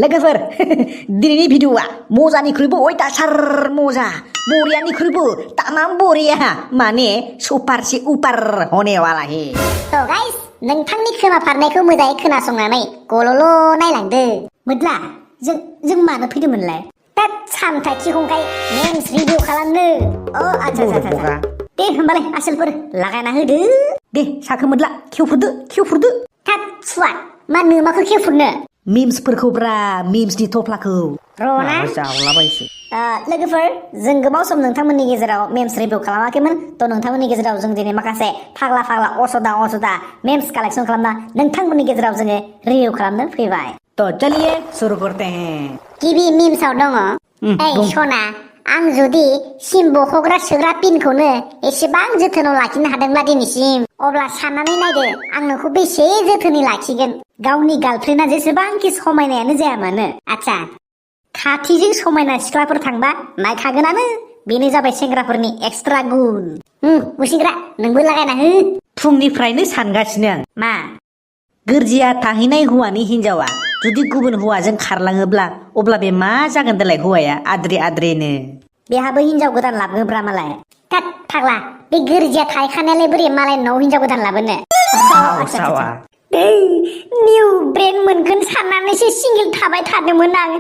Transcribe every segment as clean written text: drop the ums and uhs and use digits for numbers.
लोगोफोर दिनैनि भिडिअआ मजानिख्रुइबो अयथासार मजा बरियानिख्रुइबो तामाम बरिया माने सुपारसे उपार होने वाला है। तो गाइस नोंथांनि खोमा फारनायखौ मोजाङै खोनासंनानै गल'ल' नायलांदो। मोद्ला जों मानो फैदोंमोनलाय? दा सामथाय खिखंखाय मेम्स रिभिउ खालामनो। आच्छा दे होमबालाय आसोलफोर लागायना होदो। दे साखो मोद्ला खेवफुरदो थाब सुवा मानो माखौ खेवफुरनो? मिम्सफोरखौ ब्रा मिम्सनि थफ्लाखौ रना जावलाबायसै। लोगोफोर जों गोबाव सम नोंथांमोननि गेजेराव मेम्स रिभिउ खालामाखैमोन थ' नोंथांमोननि गेजेराव जों दिनै माखासे फाग्ला असदा मेम्स कालेक्सन खालामना नोंथांमोननि गेजेराव जोङो रिभिउ खालामनो फैबाय। तो चलिए शुरू करते हैं। गिबि मिम्सआव दङ ओइ सना आं जुदि सिम बख'ग्रा सोग्रा पिनखौनो एसेबां जोथोनाव लाखिनो हादोंब्ला दिनैसिम अब्ला साननानै नायदो आं नोंखौ बेसे जोथोनै लाखिगोन। गावनि गार्लफ्रेन्डआ जेसेबांखि समायनायानो जाया मानो। आच्छा खाथिजों समायना सिख्लाफोर थांबा नायखागोनानो बेनो जाबाय सेंग्राफोरनि एक्सट्रा गुन। गुसिंग्रा नोंबो लागायना हो। फुंनिफ्रायनो सानगासिनो आं मा गोरजिया थाहैनाय हौवानि हिनजावा जुदि गुबुन हौवाजों खारलाङोब्ला अब्ला बे मा जागोन देलाय हौवाया आद्रेनो। बेहाबो हिनजाव गोदान लाबोब्रा मालाय। काट फाग्ला बे गोरजिया थाहैखानायालाय बोरै मालाय न'आव हिनजाव गोदान लाबोनो? निउ ब्रेन मोनगोन साननानैसो सिंगेल थाबाय थादोंमोन आं।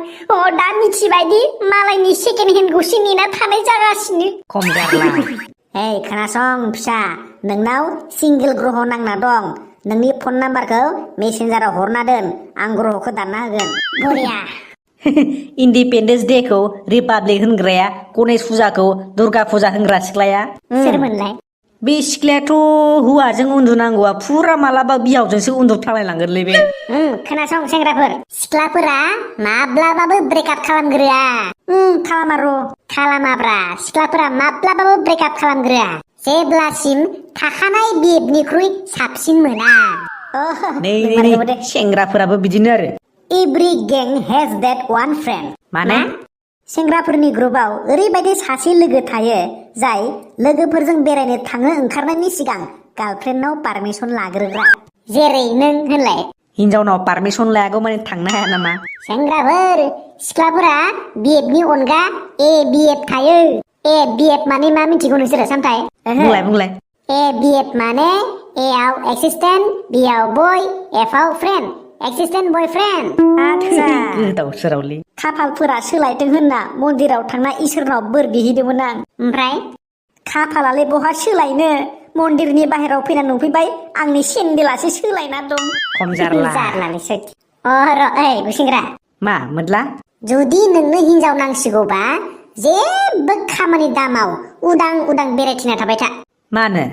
दा मिथिबायदि मालायनि सेकेन्ड हेन्डखौसो नेना थानाय जागासिनो। खम जारला। ओइ खोनासं फिसा नोंनाव सिंगेल ग्रह नांना दं। नोंनि फन नाम्बारखौ मेसेन्जाराव हरना दोन आं ग्रहखौ दानना होगोन। बरिया। इन्डिपेन्डेन्स डेखौ रिपाब्लिक होनग्राया गणेश फुजाखौ दुर्गा फुजा होनग्रा सिख्लाया सोरमोनलाय? बे सिख्लायाथ' हौवाजों उन्दुनांगौआ फुरा मालाबा बिहावजोंसो उन्दुफ्लांलायलांगोनलै बे। खोनासं सेंग्राफोर सिख्लाफोरा माब्लाबाबो ब्रेकआप खालामग्रोआ। खालामाब्रा सिख्लाफोरा माब्लाबाबो ब्रेकआप खालामग्रोआ जेब्लासिम थाखानाय बिएफनिख्रुइ साबसिन मोना। नै सेंग्राफोराबो बिदिनो आरो। एभ्रि गें हेज देट वान फ्रेन्ड। माने सेंग्राफोरनि ग्रुपआव ओरैबायदि सासे लोगो थायो जाय लोगोफोरजों बेरायनो थांनो ओंखारनायनि सिगां गार्लफ्रेन्डनाव पारमिसन लाग्रोग्रा। जेरै नों होनलाय हिनजावनाव पारमिसन लायागौ माने थांनो हाया नामा? सेंग्राफोर सिख्लाफोरा बिएफनि अनगा ए बिएफ थायो। ए बिएफ माने मा मिथिगौ नोंसोरो सामथाय? बुंलाय ए बिएफ माने ए आव एक्सिस्टेन्ट बि आव बय एफ आव फ्रेन्ड एक्सिस्टेन्ट बयफ्रेन्ड। गोदाव सोरावलै। खाफालफोरा सोलायथों होनना मन्दिराव थांना इसोरनाव बोर बिहैदोंमोन आं। ओमफ्राय खाफालालाय बहा सोलायनो मन्दिरनि बाहेराव फैना नुफैबाय आंनि सेन्देलासो सोलायना दं। खम जारला। ओइ गुसेंग्रा मा मोद्ला? जुदि नोंनो हिनजाव नांसिगौबा जेबो खामानि दामाव उदां बेरायथिना थाबाय था। मानो?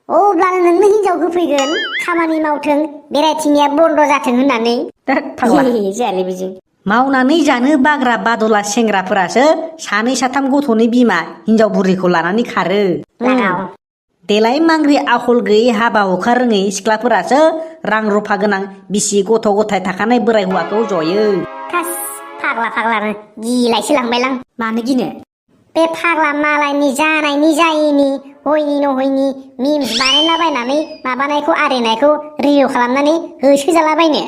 अब्लानो नोंनो हिनजाव होफैगोन खामानि मावथों बेरायथिंनाया बन्द जाथों होननानै। जायालै बिदि मावनानै जानो बाग्रा बादला सेंग्राफोरासो सानै साथाम गथ'नि बिमा हिनजाव बुरिखौ लानानै खारो। देलाय मांग्रि आखल गैयै हाबा हुखा रोङै सिख्लाफोरासो रां रुफा गोनां बिसि गथ' गथाय थाखानाय बोराय हौवाखौ जयो। फाग्लानो गिलायसो लांबायलां। मानो गिनो? बे फाग्ला मालायनि जानायनि जायैनि हयनि नहयनि मिम्स बानायलाबायनानै माबानायखौ आरिनायखौ रिभिउ खालामनानै होसोजालाबायनो।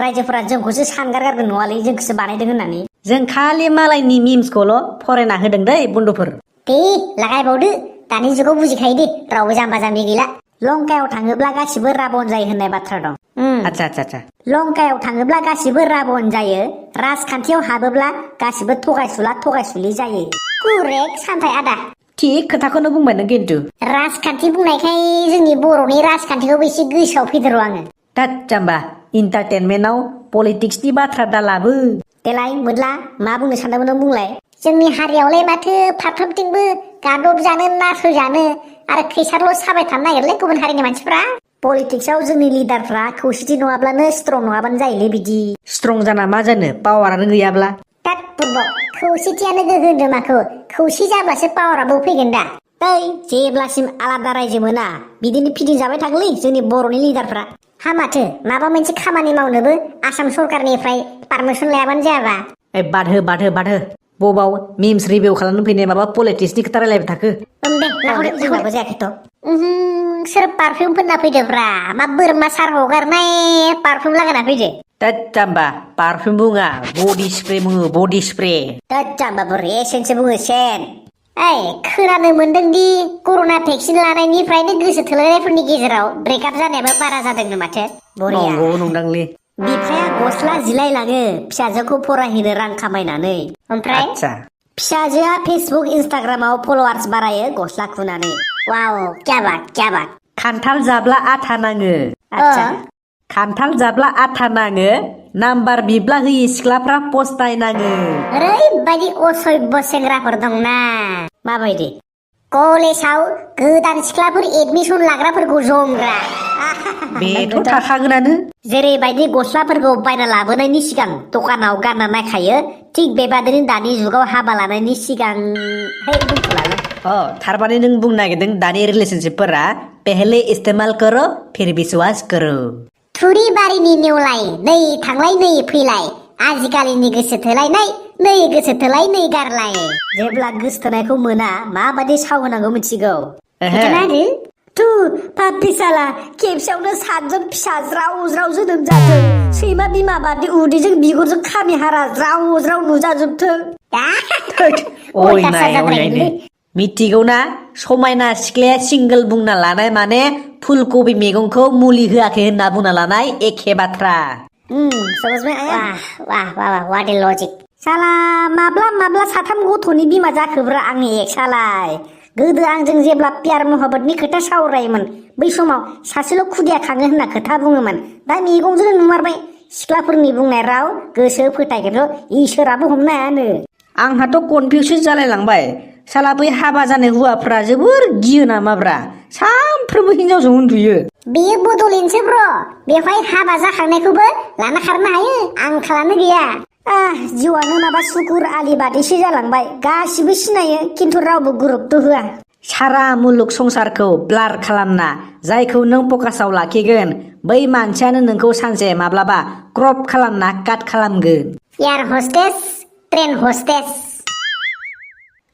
रायजोफोरा जोंखौसो सानगारगारगोन नङालै जोंखौसो बानायदों होननानै। जों खालि मालायनि मिम्सखौल' फरायना होदों दै बन्दुफोर। दे लागायबावदो दानि जुगाव बुजिखायो दे रावबो जाम्बा जाम्बि गैला। लंकायाव थाङोब्ला गासिबो राबन जायो होननाय बाथ्रा दं। आच्छा लंकायाव थाङोब्ला गासिबो राबन जायो राजखान्थियाव हाबोब्ला गासिबो थगायसुलि जायो। कुरेक्ट सामथाय आदा। थिग खोथाखौनो बुंबाय नों खिन्थु। राजखान्थि बुंनायखाय जोंनि बर'नि राजखान्थिखौबो एसे गोसोआव फैदों र' आङो। दाद जाम्बा इन्टारटेनमेन्टआव पलिटिक्सनि बाथ्रा दालाबो। देलाय मोद्ला मा बुंनो सानदोंमोन नों बुंलाय। जोंनि हारियावलाय माथो फारफ्रोमथिंबो गादब जानो नासयजानो आरो खैसारल' साबाय थानो नागिरलै गुबुन हारिनि मानसिफ्रा। पलिटिक्सआव जोंनि लिडारफ्रा खौसेथि नङाब्लानो स्ट्रं नङाबानो जायोलै बिदि। स्ट्रं जाना मा जानो पावारानो गैयाब्ला। दाद बुरबक खौसेथियानो गोहो होनदों माखौ खौसे जाब्लासो पावाराबो फैगोन दा। जेब्लासिम आलादा रायजो मोना बिदिनो फिदिंजाबाय थागोनलै जोंनि बर'नि लिडारफ्रा। माथो माबा मोनसे खामानि मावनोबो आसाम सरकारनिफ्राय पारमिसन लायाबानो जायाबा। बादहो बबाव मिम्स रिभिउ खालामनो फैनाय माबा पलिटिक्सनि खोथा रायलायबाय थाखो। जोंनाबो जायाखैथ'। सोर पारफिउम फोनना फैदोब्रा मा बोरमा सार हगारनाय पारफिउम लागायना फैदो। दा जाम्बा पारफिउम बुङा बडि स्प्रे बुङो बडि स्प्रे दा जाम्बा बोरै सेनसो बुङो सेन खोनानो मोनदोंदि कर'ना भेक्सिन लानायनिफ्रायनो गोसो थोलायनायफोरनि गेजेराव ब्रेकआप जानायाबो बारा जादोंनो माथो बरिया नंगौ नंदांलै बिफाया गस्ला जिलाय लाङो फिसाजोखौ फरायहोनो रां खामायनानै ओमफ्राय आच्छा फिसाजोआ फेसबुक इन्सटाग्रामाव फलोवार्स बारायो गस्ला खुनानै वाव क्या बात खान्थाल जाब्ला आथा नाङो आच्छा खान्थाल जाब्ला आथा नाङो नाम्बार बिब्ला होयै सिख्लाफ्रा पस्तायनाङो ओरैबायदि असभ्य सेंग्राफोर दंना माबायदि कलेजाव गोदान सिख्लाफोर एडमिसन लाग्राफोरखौ जमग्रा बेथ' थाखागोनानो जेरैबायदि गस्लाफोरखौ बायना लाबोनायनि सिगां दखानाव गानना नायखायो थिग बेबादिनो दानि जुगाव हाबा लानायनि सिगां थारमाने नों बुंनो नागिरदों दानि रिलेशनशिपफोरा पहले इस्तेमाल करो फिर विश्वास करो थुरिबारिनि नेवलाय नै थांलाय नै फैलाय आजिखालिनि गोसो थोलायनाय नै गोसो थोलाय नै गारलाय जेब्ला गोसोथोनायखौ मोना माबादि साव होनांगौ मिथिगौ थु पापि साला खेबसेयावनो 7 जन फिसा ज्राव ज्राव जोनोम जाथों सैमा बिमा बादि उदैजों बिगुरजों खामि हारा ज्राव ज्राव नुजाजोबथों मिथिगौ ना समायना सिख्लाया सिंगोल बुंना लानाय माने फुलकबि मैगंखौ मुलि होआखै होनना बुंना लानाय एखे बाथ्रा वाट ए लजिक साला माब्ला 3 गथ'नि बिमा जाखोब्रा आंनि एक्सालाय गोदो आंजों जेब्ला प्यार मोहब्बतनि खोथा सावरायोमोन बै समाव सासेल' खुदिया खाङो होनना खोथा बुङोमोन दा मेगनजों नुमारबाय सिख्लाफोरनि बुंनाय राव गोसो फोथायगोन इसोराबो हमनो हायानो आंहाथ' कनफिउसन जालायलांबाय साला बै हाबा जानाय हौवाफ्रा जोबोर गियो नामाब्रा सानफ्रोमबो हिनजावजों उन्दुयो बेयो बड'लेण्डसो ब्र बेवहाय हाबा जाखांनायखौबो लाना खारनो हायो आंखालानो गैया जिउआनो माबा सुकुर आलि बादिसो जालांबाय गासिबो सिनायो खिन्थु रावबो गुरुत्व होआ सारा मुलुग संसारखौ ब्लार खालामना जायखौ नों फकासाव लाखिगोन बै मानसियानो नोंखौ सानसे माब्लाबा क्रप खालामना काट खालामगोन एयार हस्टेस ट्रेन हस्टेस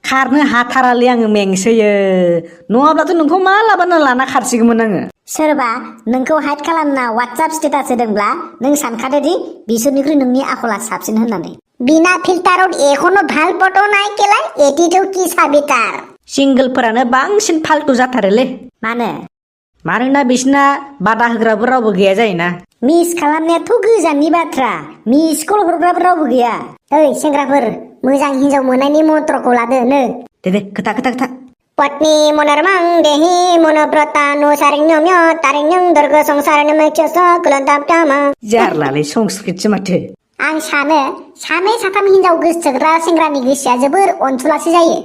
खारनो हाथारालै आङो मेंसोयो नङाब्लाथ' नोंखौ मालाबानो लाना खारसिगौमोन आङो सोरबा नोंखौ हाइड खालामना वाट्सएप स्टेटास होदोंब्ला नों सानखादोदि बिसोरनिख्रुइ नोंनि आखला साबसिन होननानै बिना फिल्टाराव एखनो ভাল ফটো নাই केला एटिट्यूड की साबितार सिंगोलफोरानो बांसिन फाल्तु जाथारोलै मानोना बिसिना बादा होग्राबो रावबो गैया जायोना मिस खालामनायाथ' गोजाननि बाथ्रा मिस कल हरग्राबो रावबो गैया ओइ सेंग्राफोर मोजां हिनजाव मोननायनि मन्त्रखौ लादो दे खोथा पत्नी मनोरमां देहि मनोब्रता नुसारिण्यम्य तारिण्यं दर्ग संसारनमैक्यस कुलन्ताप्तामा जारलालै संस्कृतसो माथो आं सानो 2-3 हिनजाव गोसोथोग्रा सेंग्रानि गोसोआ जोबोर अनसुलासो जायो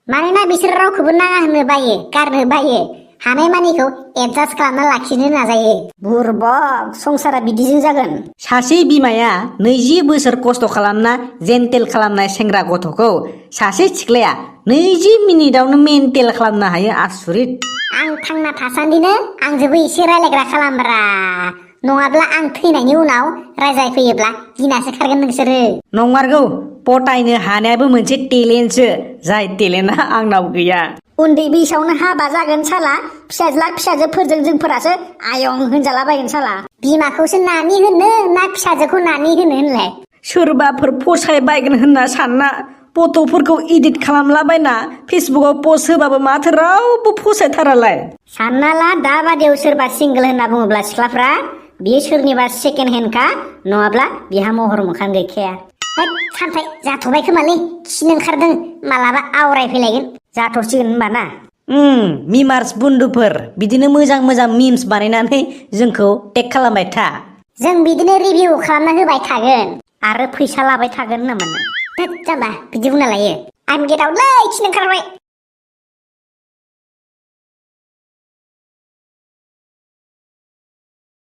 मानोना बिसोर रावखौबो नाङा होननो बायो गारनो बायो हानायमानिखौ एडजास्ट खालामना लाखिनो नाजायो बुरबक संसारा बिदिजों जागोन सासे बिमाया 20 बोसोर खस्थ' खालामना जेन्टेल खालामनाय सेंग्रा गथ'खौ सासे सिख्लाया 20 मिनिटावनो मेन्टेल खालामनो हायो आसुरित आं थांना थासान्दिनो आंजोंबो एसे रायलायग्रा खालामब्रा नङाब्ला आं थैनायनि उनाव रायजायफैयोब्ला गिनासो खारगोन नोंसोरो नंमारगौ पटायनो हानायाबो मोनसे टेलेन्टसो जाय टेलेन्टआ आंनाव गैया उन्दै बैसोआवनो हाबा जागोन साला फिसाज्ला फिसाजोफोरजों जोंफोरासो आयं होनजालाबायगोन साला बिमाखौसो नानि होनो ना फिसाजोखौ नानि होनो होनलाय सोरबाफोर फसायबायगोन होनना सानना फट'फोरखौ इडिट खालामलाबायना फेसबुकाव पस्ट होबाबो माथो रावबो फसायथारालाय सानना ला दाबादियाव सोरबा सिंगोल होनना बुङोब्ला सिख्लाफ्रा बियो सोरनिबा सेकेन्ड हेन्डखा नङाब्ला बिहा महर मोखां गैखाया सानफाय जाथ'बाय खोमालै खिनो ओंखारदों मालाबा आवरायफैलायगोन जाथ'सिगोन होनबा ना मिमार्स बुन्दुफोर बिदिनो मोजां मिम्स बानायनानै जोंखौ टेग खालामबाय था जों बिदिनो रिभिउ खालामना होबाय थागोन आरो फैसा लाबाय थागोन होनना मोनो जाम्बा बिदि बुंना लायो आं गेट आउटलै खिनो ओंखारबाय